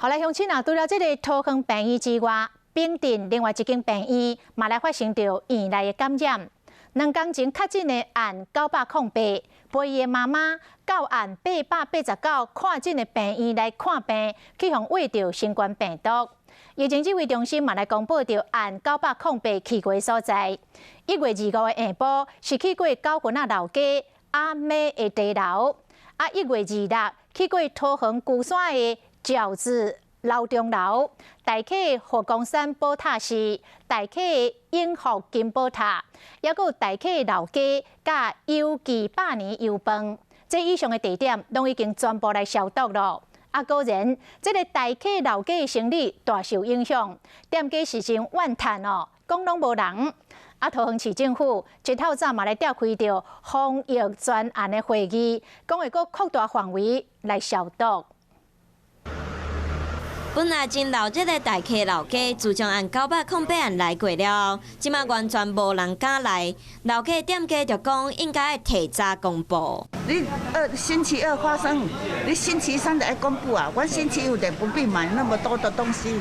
好來，鄉親啊，除了這个桃園病院之外，平鎮另外一間病院嘛來發生著院內的感染。2工前確診的案908，陪伊的媽媽到案889看診的病院來看病，去予餵著新冠病毒。疫情指揮中心嘛來公布著案908去過所在。1月25的下晡是去過九份仔老街阿妹的茶樓，啊1月26去過桃園龜山的餃子老中樓、大溪佛光山寶塔寺、大溪永福金寶塔，抑閣有大溪老街佮有記百年油飯，這以上的地點攏已經全部來消毒囉。啊，果然，這个大溪老街的生意大受影響，店家是真怨嘆哦，講攏無人。啊，桃園市政府一透早嘛來召開著防疫專案的會議，講會閣擴大範圍來消毒。本來真鬧熱的大溪老街，自從案908案來過了後，這馬完全無人敢來。老街店家就講應該提早公布。你星期二發生，你星期三就愛公布啊！我星期五就不必買那麼多的東西。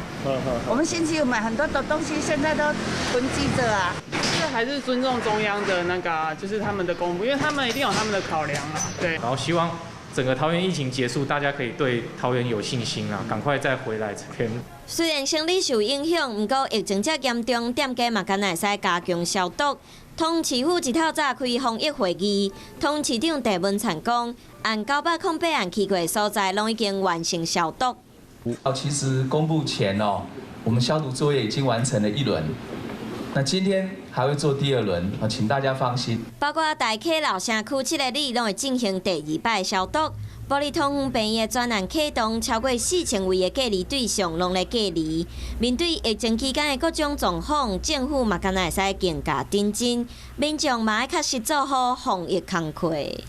我們星期五買很多的東西，現在都囤積著啊。這還是尊重中央的那個，就是他們的公布，因為他們一定有他們的考量啊。對。然後希望整個桃園疫情結束，大家可以對桃園有信心啊！趕快再回來這邊。雖然生理受影響，毋過疫情遮嚴重，店家嘛敢若會使加強消毒。桃園市府一透早開防疫會議，桃園市長鄭文燦講，案908案去過的所在，攏已經完成消毒。哦，其實公布前哦，我們消毒作業已經完成了一輪。那今天還會做第二輪，啊，請大家放心。包括大溪老城區七个里攏會進行第二擺消毒。部立桃園病院的專案啟動，超過4000位的隔離對象攏咧隔離。面對疫情期間的各種狀況，政府嘛敢若會使更加認真，民眾嘛愛確實做好防疫工課。